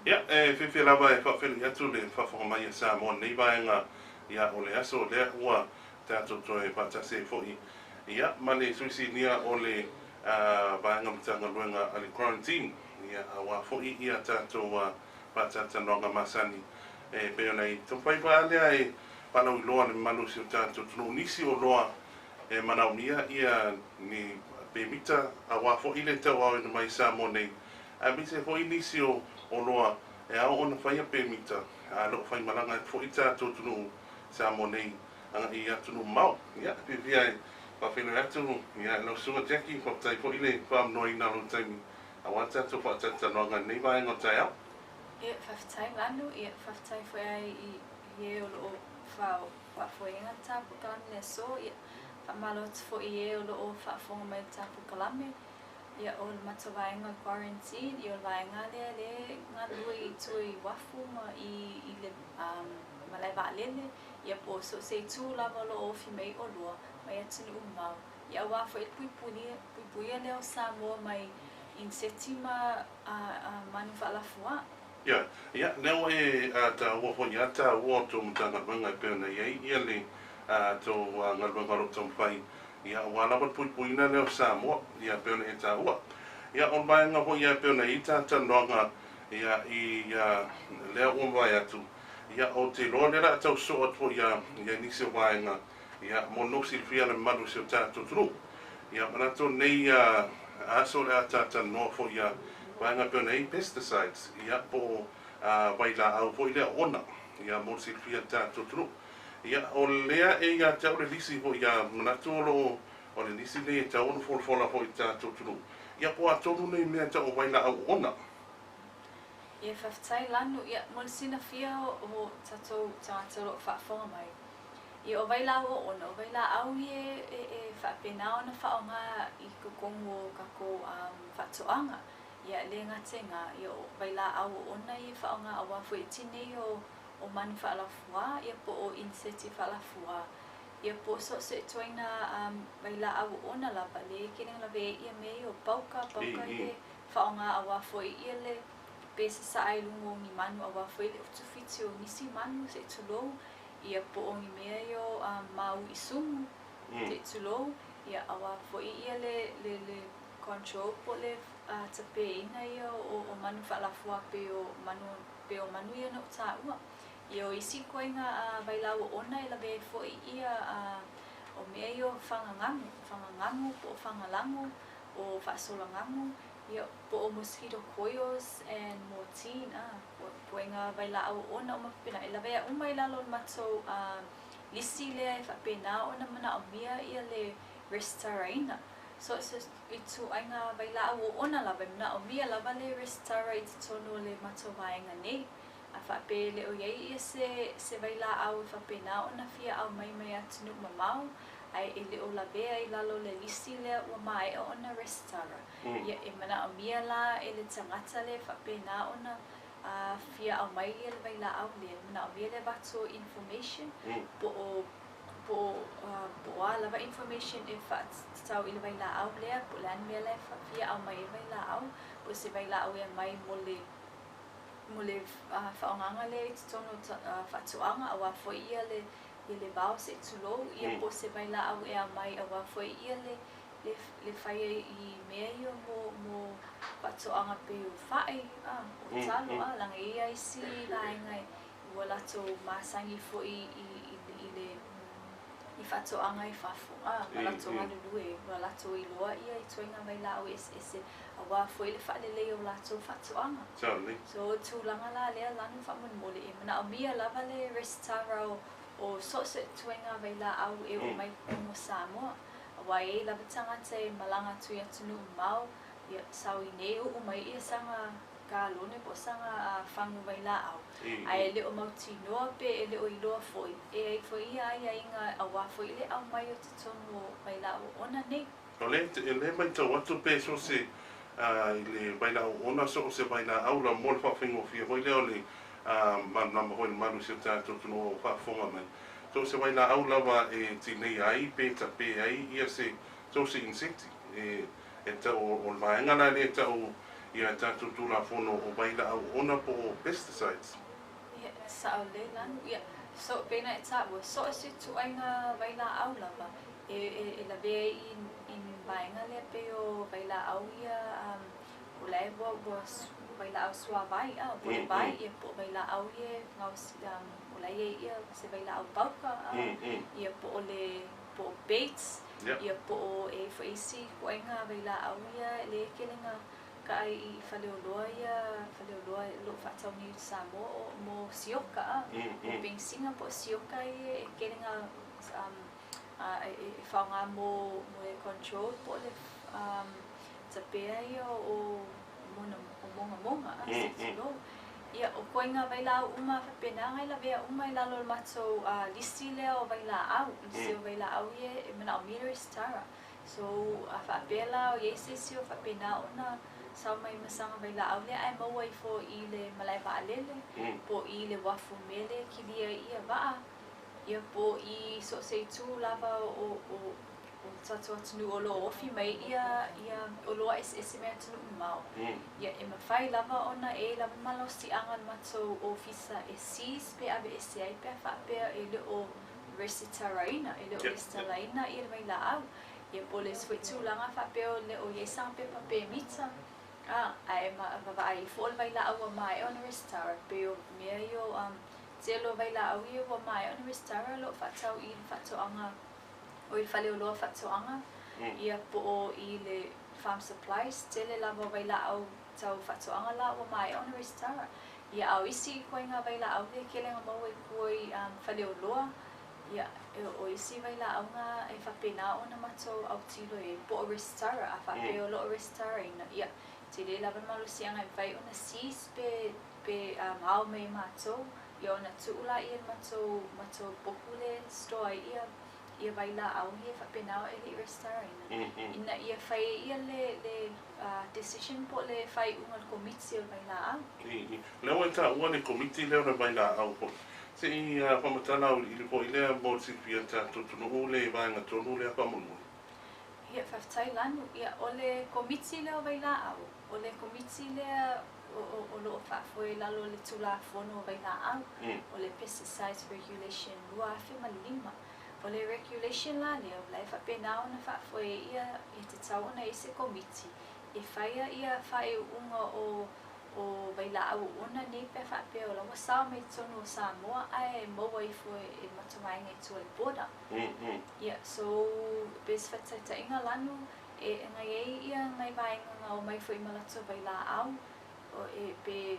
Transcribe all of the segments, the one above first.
Ia, e fiafia lava e faafeiloai atu le faafofoga mai a Samoa i lenei vaega, ia, o le aso lea ua tatou toe faatasi ai foi, ia, ma le Sui Sinia o le Vaega Matagaluega a le Quarantine, ia, aua foi ia tatou faatalatalanoaga masani e pei ona i taumafai foi lea e faalauiloa le mamalu o si o tatou atunuu nisi o loa e manaomia ia ni pemita aua foi le tauaoina mai i Samoa nei, aemaise foi nisi o oloa e ao ona faia pemita a o lo o faimalaga atu foi tatou atunuu Samoa nei agai i atunuu mamao. Ia, fiafia e faafeiloai atu ia lau Susuga Jackie, faafetai foi le faamanoaina o lou taimi aua le tatou faatalatalanoaga i lenei vaega o le taeao. Ia, faafetai Lanu, ia, faafetai foi ai i e o lo o faafoeina le ta polokalame i le aso. Ia, faamalo atu foi i e o lo o faafofoga mai i le ta polokalame. Ia, o le matou vaega o le quarantine, ia o le vaega lea lea e galulue i tua i uafu ma i le malae vaalele, ia po o so o se itu lava o lo o ofi mai ai oloa mai atunuu mamao. Ia aua foi le puipuia lea o Samoa mai iniseti ma manu faalafuā. Ia, ia, lea ua e taua foi ia taua o tou Matagaluega e pei ona i ai ia le tou galuega o lo o taumafai, ia, aua lava le puipuiina lea o Samoa, ia, e pei ona e taua. Ia, o le vaega foi ia e pei ona i ai ta talanoaga, ia, i ia lea ua mavae atu, ia, ou te iloa o lea o le a tau sosoo atu foi ia, ia nisi o vaega, ia, mo lou silafia le mamalu o si o tatou atunuu. Ia, manatu o lenei aso o le a talatalanoa foi ia vaega e pei ona i ai pesticides, ia, po o vailaau foi lea oona, ia, mo le silafia e le tatou atunuu. Ia, o lea e ia te au le lisi foi, ia, manatu o lo o, o le lisi lenei e tatau ona folafola foi i le tatou atunuu, ia, po o a tonu nei mea e tau o vailaau oona. Ia, faafetai Lanu. Ia, mo le silafia o tatou tagata o lo o faafofoga mai, Ia, o vailaau oona, o vailaau ia e faapena ona faaaoga i totonu o tatou faatoaga. Ia, e le gata i lena, ia o vailaau oona ia e faaaoga aua foi e tinei o manu faalafuā, ia po o iniseti faalafuā, ia po o so o se ituaiga vailaau oona lava, lea e kelelalave ai ia mea ia o pauka, pauka ia e faaaoga aua foi ia le pe sasaa i luga o ni manu aua foi le utufiti o nisi manu se i tulou. Ia po o ni mea ia o māui sumu, se i tulou, ia aua foi ia le le le control po o le tapeina ia o manu faalafuā pei o manu pei o manu ia na ou taua. Ia o isi ituaiga vailaau oona e lawe ai foi ia o mea ia o fagagagu, fagagagu po o fagalago, o faasolagagu, ia po o mosquito coils and mortine, ituaiga vailaau oona uma faapena, e lavea uma i lalo o le matou lisi lea e faapena ona manaomia ia le resitalaina. So, so ituaiga vailaau oona lava, e manaomia lava le resitala i totonu o le matou vaega nei. A faapea e le o i ai ia se vailaau e faapena ona fia aumai mai atunuu mamao, ae e le o lavea i lalo o le lisi lea ua maea ona resitala, ia e manaomia la e le tagata lea e faapena ona fia aumai ia le vailaau lea, e manaomia le avatu o information po o po o po o a lava information e faatatau i le vailaau lea, po o le a le mea la e fia aumai ai le vailaau, po o se vailaau e aumai mo le mo le faaaogaga lea i totonu o faatoaga aua foi ia le ia le vao se i tulou, ia po o se vailaau e aumai aua foi ia le le le fai ai i mea ia mo mo faatoaga pei o fai, o talo, leaga e i ai isi vaega ua latou masani foi i i le i faatoaga i fafo, ma latou galulue, ua latou iloa ia ituaiga vailaau eseese aua foi le faaleleia o latou faatoaga. So, o tulaga la lea Lanu faamolemole, e manaomia lava le resitala o so o se ituaiga vailaau e oo mai i totonu o Samoa. Aua e i ai lava tagata e malaga atu i atunuu mamao, ia, sau i inei uu mai ia saga galone po o saga fagu vailaau, ae le o mautinoa pe e le o iloa foi, e i ai foi ia aiaiga aua foi le aumai o totonu o vailaau oona nei. O lea e le matau atu pe so o se i le vailaau oona so o se vailaau la mo le faafaigofie foi lea o le malamalama foi i le malu o si o tatou atunuu o faafofoga mai. So o se vailaau lava e tineia ai pe tape ai ia se so o se insect e tau o le vaega la lea e tau ia tatou Tulafono o vailaau oona po o pesticides. Ia, sao lelei Lanu. Ia, so pei ona e taua, so o se ituaiga vailaau lava e lavea ai i le vaega lea pei o vailaau ia o la e ua vailaau suavai a, po o le vai, ia po o vailaau ia o la e i ai ia se vailaau pauka a, ia po o le po o baits, ia po o e i ai foi isi ituaiga vailaau ia lea e tele ina ta'a i faleoloa ia, faleoloa o lo o faatau nei i Samoa o mo sioka a, mo pegisina po o sioka ia e tele ina e faaaoga mo le control po o le tapea ia o mogamoga a, se i tulou. Ia, o ituaiga vailaau uma faapena na e lavea uma i lalo o le matou lisi lea o vailaau, lisi o vailaau ia e manaomia le resitala. So, a faapea la o i ai se isi o faapena ona sao mai ma sana vailaau lea ae maua ifo i le malae vaalele, po o i le uafu mea lea e kilia ai ia vaa, ia po o i so o se itu lava o tatou atunuu o lo o ofi mai ia oloa eseese mai atunuu mamao, ia e mafai lava ona e i ai lava malosiaga o le matou ofisa e seize pe aveese ai pe a faapea e le o resitalaina, e le o resitalaina ia le vailaau. Ia po o le isi foi tulaga faapea o le o i ai sana pepa pemita, a, ae vaavaai ifo o le vailaau ua maea ona resitala, pei o mea ia o tele o vailaau ia ua maea ona resitala o lo o faatau i le faatoaga, o i le faleoloa faatoaga, ia po o i le farm supplies, tele lava o vailaau tau faatoaga la ua maea ona resitala. Ia, a o isi ituaiga vailaau lea e tele ina maua i tua i faleoloa, ia, o isi vailaau na e faapena ona matou autilo i ai, po o resitala, a faapea o lo o resitalaina, ia, tele lava le malosiaga e mafai ona seize pe ao mai e matou, ia ona tuu laia i le matou poku lea e store ai ia vailaau ia faapena e le i resitalaina, ina ia fai ai ia le decision po o le faaiuga a le komiti o le vailaau. O lea ua e taua le komiti lea o le vailaau foi. Se i faamatala auiliili foi lea mo le silafia e le tatou atunuu le vaega tonu lea faamolemole. Ia, faafetai Lanu. Ia, o le komiti lea o vailaau, o le komiti lea o lo o faafoe i lalo o le Tulafono o Vailaau, o le Pesticides Regulation 2005. O le regulation la lea, o la e faapena ona faafoe ai ia, e tatau ona i ai se komiti e faia ia faaiuga o vailaau oona nei pe a faapea o la ua sao mai i totonu o Samoa ae maua ifo e le matou vaega i tua i le border. Ia, so pe se faataitaiga Lanu, e na i ai ia nai vaega na omai foi ma latou vailaau, e pe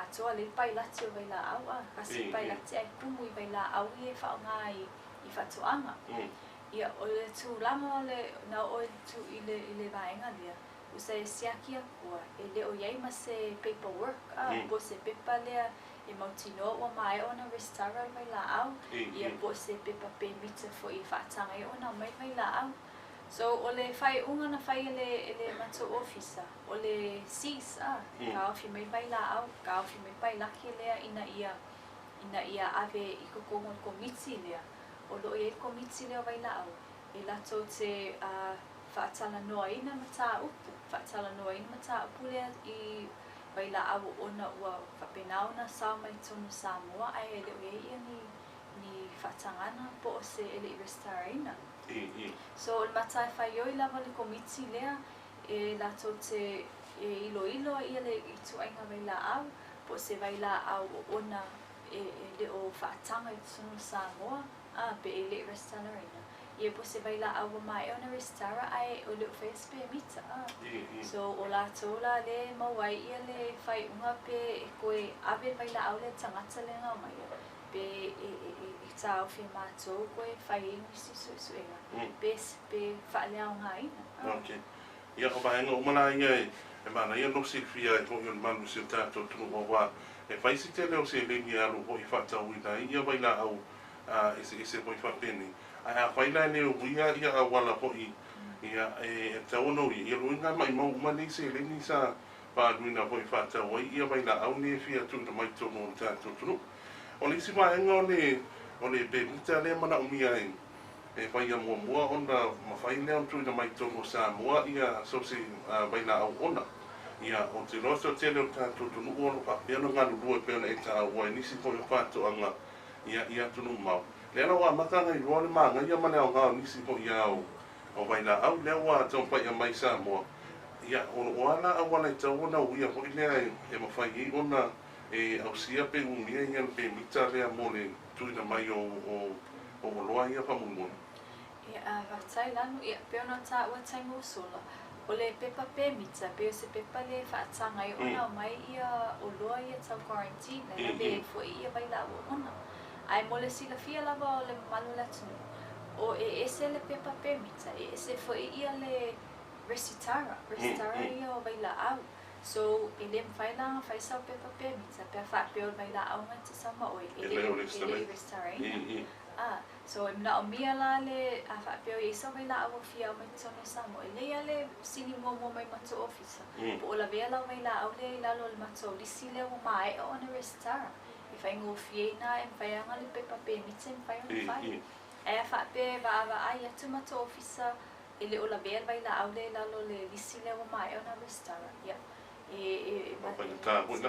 atoa lelei pailate o vailaau, a tasi le pailate ae tumu i vailaau ia e faaaoga i faatoaga. Ia, o le tulaga o le na oo i le vaega lea, usa e siaki atua, e le o i ai ma se paperwork, a, po o se pepa lea e mautinoa ua maea ona resitala le vailaau, ia po o se pepa pemita foi e faataga ai ona aumai vailaau. So, o le faaiuga na fai e le matou ofisa, o le seize, a, taofi mai vailaau, taofi mai pailake lea ina ia ave i totonu o le komiti lea. O lo o i ai le komiti lea o vailaau, e latou te faatalanoaina mataupu, faatalanoaina mataupu lea i vailaau ona ua faapena ona sao mai totonu o Samoa ae e le o i ai ia ni faatagaga po o se e le i resitalaina. So, o le matafaioi lava o le komiti lea e latou te e iloilo ia le ituaiga vailaau, po o se vailaau oona e le o faataga i totonu o Samoa, a, pe e le i resitalaina. Ia po o se vailaau ua maea ona resitala ae o le o faia se pemita, a. So, o latou la lea e maua ai ia le faaiuga pe e toe ave le vailaau lea i le tagata lea na aumaia, pe e taofi e matou toe fai ai nisi suesuega, pe faaleaogaina. Okay. Ia, o vaega uma la ia e manaia no silafia ai foi o le malosi o tatou atunuu auā e fai si tele o seleni e alu foi faatauina ai ia vailaau eseese foi faapenei. Ae afai la e le uia ia auala foi ia e tatau ona uia, ia luiga maimau uma nei seleni sa faaaluina foi faatau ai ia vailaau nei e fia tuuina mai totonu o le tatou atunuu. O le isi vaega o le pemita lea manaomia e faia muamua ona mafai lea ona tuuina mai totonu o Samoa ia so o se vailaau oona. Ia, ou te iloa se tele o le tatou atunuu o lo o faapea ona galulue e pei ona e taua i nisi foi o faatoaga, ia, i atunuu mamao. Lea la ua amata ona iloa le manaia ma le aoga o nisi foi ao o vailaau lea ua taumafai mai i Samoa. Ia, o a la auala e tatau ona uia foi lea e mafai ai ona e ausia pe umia ia le pemita lea mo le tuuina mai o oloa ia faamolemole? Ia, faafetai Lanu. Ia, pei ona taua taimi ua sola, o le pepa pemita, pei o se pepa lea e faataga ai ona aumai ia oloa ia tau quarantine, e lavea ai foi ia vailaau oona. Ae mo le silafia lava o le mamalu o le atunuu, o e ese le pepa pemita, e ese foi ia le resitara, resitara ia o vailaau. So, e le mafai la ona fai sau pepa pemita, pe a faapea o le vailaau na e te sau ma oe, e le o resitaraina. So, e manaomia la le a faapea o i ai sau vailaau ua fia aumai i totonu o Samoa, e lelei lava le fesili muamua mai i le matou ofisa, po o lavea lau vailaau lea i lalo o le matou lisi lea ua maea ona resitara. E faigofie i ina e mafai lava ona le pepa pemita e mafai ona fai. Ae a faapea e vaavaai atu matou ofisa e le o lavea le vailaau lea i lalo o le lisi lea ua maea ona resitara, ia, e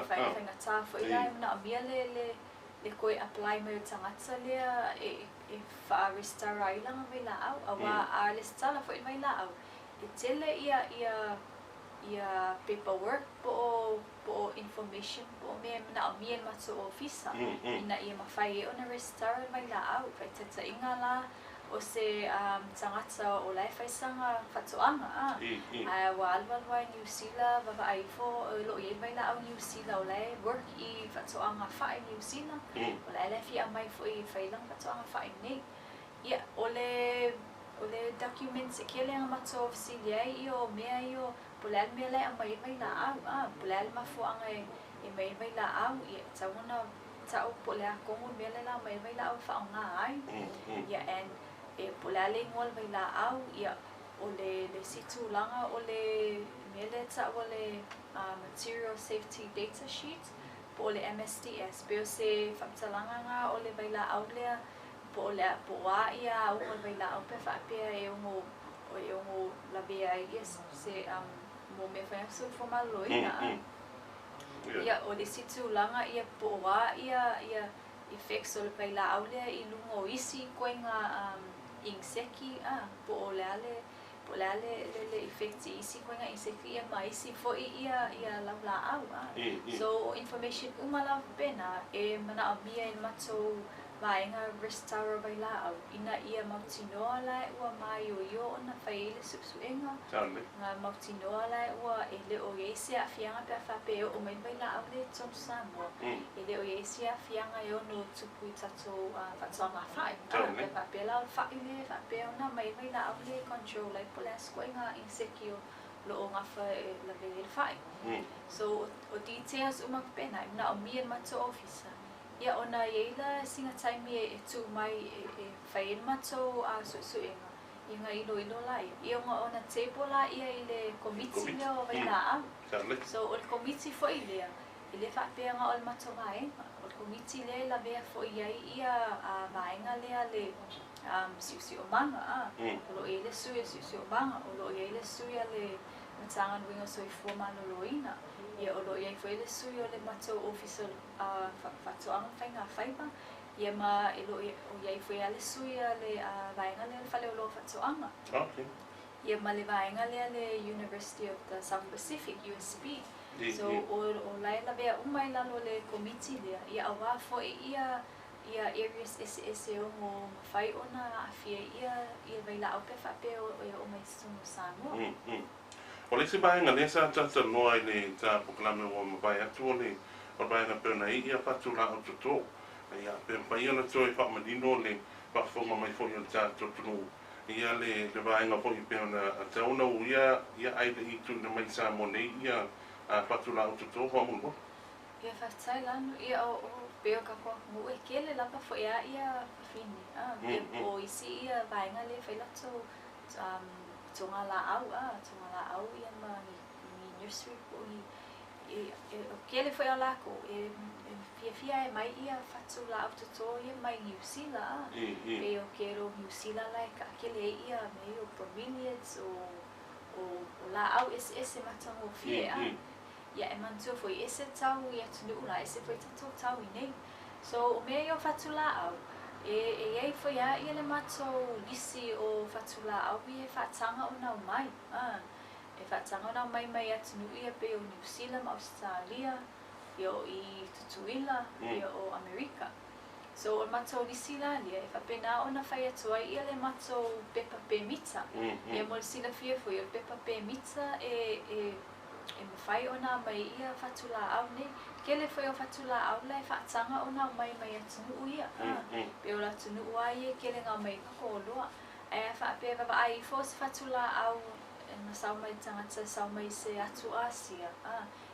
faigata foi la e manaomia le toe apply mai o le tagata lea e faa-resitara ai lana vailaau. Aua a resitala foi le vailaau, e tele ia paperwork po o information po o mea e manaomia e le matou ofisa ina ia mafai ai ona resitara le vailaau. Faataitaiga la, o se tagata o la e fai sana faatoaga, ae ua alualu ai Niu Sila, vaavaai ifo o lo o i ai le vailaau Niu Sila o la e work i faatoaga fa'i Niu Sila, o la e fia aumai foi e fai lana faatoaga fa'i nei. Ia, o le documents e tele na matou fesili ai ia o mea ia po o le a le mea la e aumai ai vailaau, po o le a le mafuaaga e aumai ai vailaau. Ia, e tatau ona ta'u po o le a tonu le mea lea la aumai ai vailaau e faaaoga ai. Ia, and e po o le a le igoa o le vailaau. Ia, o le isi tulaga o le mea lea e ta'u o le Material Safety Data Sheet po o le MSDS, pei o se faamatalaga na o le vailaau lea, po o le po o a ia auga o le vailaau pe faapea e ono lavea ai ia se mo mea fai soifua maloloina. Ia, o le isi tulaga, ia, po o a ia effects o le vailaau lea i luga o isi ituaiga inseki, po o le a le po o le a le effect i isi ituaiga inseki, ia, ma isi foi ia laulaau. So, o information uma lava faapena e manaomia e le matou vaega resitara vailaau ina ia mautinoa la e ua maioio ona fai ai le suesuega nga mautinoa la e ua e le o i ai se aafiaga pe a faapea e oo mai le vailaau lea i totonu Samoa, e le o i ai se aafiaga e ono tupu i tatou faatoaga fa'i, pe faapea la o le fa'i lea e faapea ona aumai ai vailaau lea e control ai po o le a se ituaiga inseki o lo o gafa e lavea ai le fa'i. So, o details uma faapena e manaomia e le matou ofisa. Ia, ona i ai la sina taimi e tuu mai e fai ai le matou suesuega i nga iloilo laia. Ia, ona table laia i le komiti lea o vailaau. So, o le komiti foi lea, e le faapea na o le matou vaega. O le komiti lea e lavea foi ai ia vaega lea le siosiomaga. O lo o i ai le sui o le siosiomaga, o lo o i ai le sui a le Matagaluega o Soifua Maloloina. Ia, o lo o i ai foi le sui o le matou ofisa faatoaga ma faiga faiva. Ia, ma e lo o i ai foi le sui a le vaega lea le faleoloa faatoaga. Ia, ma le vaega lea le University of the South Pacific, USP. So, o la e lavea uma i lalo o le komiti lea. Ia, auā foi ia areas eseese ono mafai ona aafia ia vailaau pe faapea e oo mai i totonu o Samoa. O le isi vaega lea sa talatalanoa i le ta polokalame ua mavae atu o le vaega pei ona i ai ia fatulaau toto. Ia, pe mafai ona toe faamanino le faafofoga mai foi o le tatou atunuu ia le vaega foi pei ona tatau ona uia ia ae le i tuuina mai i Samoa nei ia fatulaau toto faamolemole? Ia, faafetai Lanu. Ia, o pei o tatou atunuu e tele lava foi a ia fafine. Ia, po o isi ia vaega lea e fai latou togalaau, togalaau ia ma ni nursery po o ni o tele foi a lakou e fiafia e aumai ia fatulaau toto ia mai Niu Sila. Pei o kelo Niu Sila la e taatele ai ia mea ia o bromeliads o laau eseese matagofie. Ia, e manatua foi, e ese tau i atunuu la, ese foi tatou tau iinei. So, o mea ia o fatulāau, e i ai foi lava ia le matou lisi o fatulāau ia e faataga ona aumai. E faataga ona aumai mai atunuu ia pei o Niu Sila ma Ausetalia, ia o i Tutuila, ia o Amerika. So, o le matou lisi la lea, e faapena ona fai atu ai ia le matou pepa pemita. Ia mo le silafia foi, o le pepa pemita e mafai ona aumai ia fatulāau nei. Tele foi o fatulāau la e faataga ona aumai mai atunuu ia. Pei o le atunuu lava ia e tele na aumai ai tatou oloa. Ae a faapea e vaavaai ifo se fatulāau na sau mai le tagata sau mai se atu Asia,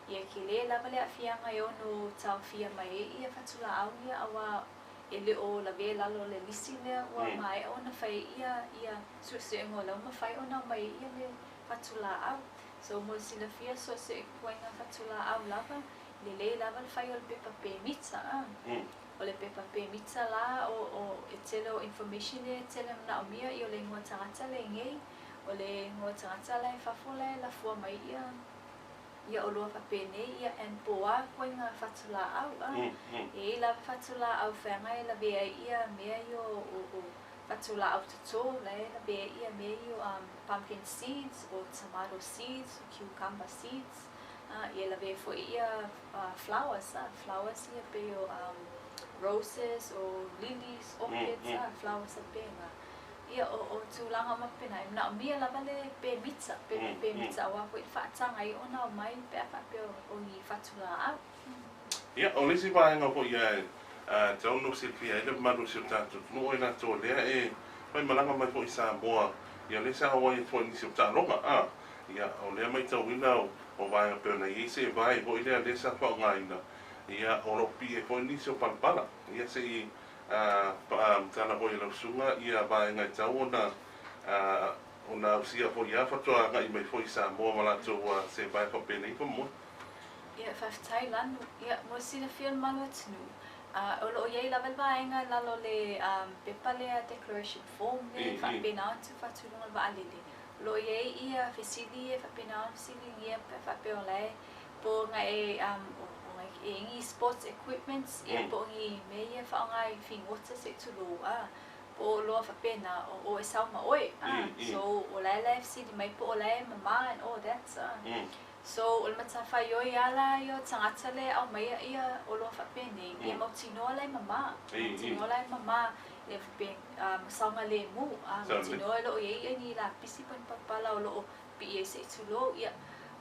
ia tele lava le aafiaga e ono taofia mai ai ia fatulāau ia auā e le o lavea i lalo o le lisi lea ua maea ona fai ai ia suesuega o la ua mafai ona aumai ai ia le fatulāau. So mo le silafia so o se ituaiga fatulāau lava, lelei lava le fai o le pepa pemita. O le pepa pemita la o e tele o information lea e tele manaomia i o le igoa tagata le igei, o le igoa tagata la e fafo la e lafua mai ia oloa faapenei ia and po o a ituaiga fatulāau. E i ai lava fatulāau feaga e lavea ai ia mea ia o fatulāau totō la e lavea ai ia mea ia o pumpkin seeds o tomato seeds o cucumber seeds. Ia lavea foi ia flowers, flowers ia pei o roses o lilies, orchids, flowers faapena. Ia o tulaga uma faapena, e manaomia lava le pemita, pepa pemita auā foi le faataga ai ona aumai pe a faapea o ni fatulāau. Ia, o le isi vaega foi ia e tatau ona silafia ai le mamalu o si o tatou atunuu, o i latou lea e faimalaga mai foi i Samoa, ia lea sa auai atu foi i nisi o taaloga. Ia, o lea matauina o vaega pei ona i ai se vai foi lea lea sa faaaogaina, ia, o lo o pipii ai foi nisi o palapala. Ia, se i matala foi e lau susuga ia vaega e tatau ona ausia foi ia faatoa agai mai foi i Samoa ma latou se vai faapenei faamoemoe. Ia, faafetai Lanu. Ia, mo le silafia o le mamalu o le atunuu, o lo o i ai lava le vaega i lalo o le pepa lea declaration form lea e faapena ona tufa atu i luga o le vaalele. O lo o i ai ia fesili e faapena ona fesiligia pe a faapea o la e po o na e e i ai ni sports equipments ia po o ni mea ia e faaaoga i figota se i tulou po o oloa faapena o e sau ma oe. So o la e fesili mai po o la e mamā and all that. So o le matafaioi lava la ia o tagata lea e aumaia ia oloa faapenei, ia mautinoa la e mamā, mautinoa la e mamā le saogalemu, mautinoa e le o i ai ia ni lapisi po o ni palapala o lo o pipii ai se i tulou. Ia,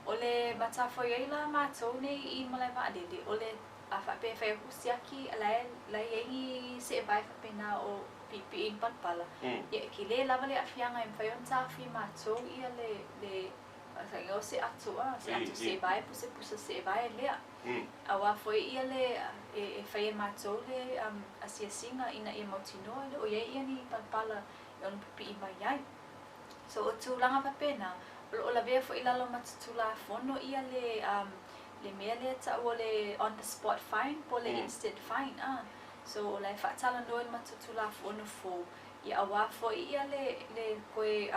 o le matafaioi la matou nei i malae vaalele, o le a faapea e fai atu siaki la e i ai ni seevae faapena o piipii i ni palapala, ia e tele lava le aafiaga e mafai ona taofia e matou ia le o se ato se ato seevae po o se pusa seevae lea. Auā foi ia le e fai e matou le asiasiga ina ia mautinoa e le o i ai ia ni palapala e ono pipii mai ai. So o tulaga faapena, o lo o lavea foi i lalo o matou Tulafono ia le mea lea taua o le on the spot fine po o le instant fine. So o la e faatalanoa i le matou Tulafono fou, ia auā foi ia le toe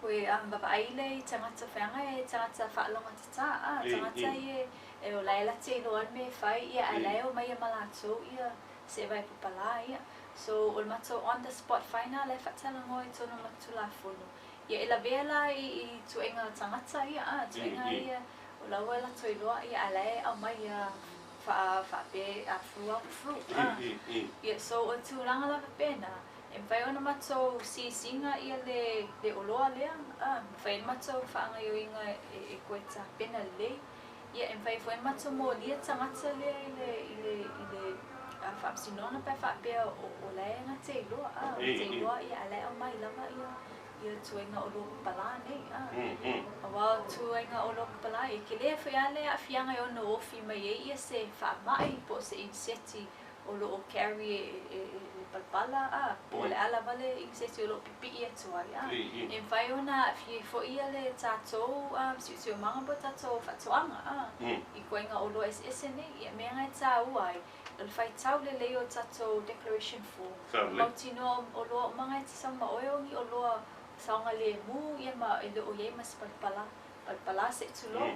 koe vaavaai lea i tagata feaga e tagata faalogotatā, tagata ia e o la e late iloa le mea e fai, ia ae la e omai ma latou ia seevae papalā ia. So o le matou on the spot fine la e faatalanoa i totonu o le matou Tulafono. Ia e lavea la i ituaiga tagata ia, ituaiga ia o la ua latou iloa, ia ae la e aumai ia faapea throughout through. Ia, so o le tulaga la faapena, e mafai ona matou seize-ina ia le oloa lea, mafai ai le matou faagaoioiga e toe tapena lelei. Ia e mafai foi ona matou molia tagata lea i le faamasinoga pe a faapea o la e gate iloa, gate iloa ia ae la e aumai lava ia ituaiga oloa papalā nei. Auā o ituaiga oloa papalā e tele foi lava le aafiaga e ono ofi mai ai ia se faamai po o se iniseti o lo o carry e le palapala, po o le a lava le iniseti o lo o pipii atu ai. E mafai ona aafia ai foi ia le tatou siosiomaga po o tatou faatoaga i ituaiga oloa eseese nei. Ia mea na e taua ai o le faitau lelei o tatou declaration form. Mautinoa oloa uma na e te sau ma oe o ni oloa saogalemu ia ma e le o i ai ma se palapala palapala se i tulou.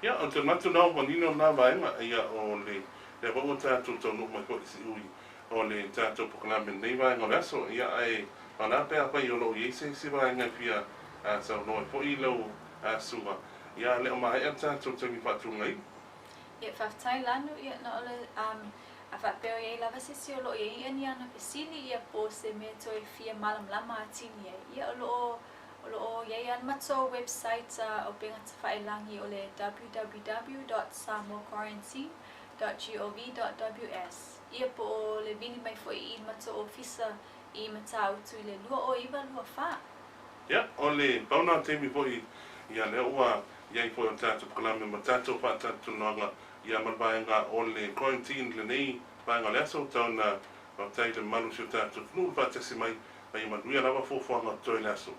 Ia, ou te manatu lena ua manino lena vaega, ia, o le, lea foi ua tatou taunuu mai foi i le siui o le tatou polokalame i lenei vaega o le aso. Ia, ae o le a pe afai o lo o i ai se isi vaega e fia saunoa ai foi lau susuga, ia, a le o maea le tatou taimi faatulagaina. Ia, faafetai Lanu, ia, na o le, um, a faapea o i ai lava se isi o lo o i ai ni ana fesili, ia, po o se mea toe fia malamalama atili ai, ia, o lo o O lo o i ai lava le matou website o Upega Tafailagi o le www dot samoaquarantine dot gov dot ws. Ia po o le vili mai foi i le matou ofisa i Matautu i le 20924. Ia, o le pau na o taimi foi ia lea ua i ai foi o le tatou polokalame ma tatou faatalatalanoaga ia ma le vaega o le quarantine lenei vaega o le aso tau na faafetai i le mamalu o si o tatou atunuu le faatasi mai ma ia manuia lava fuafuaga o totoe i le aso.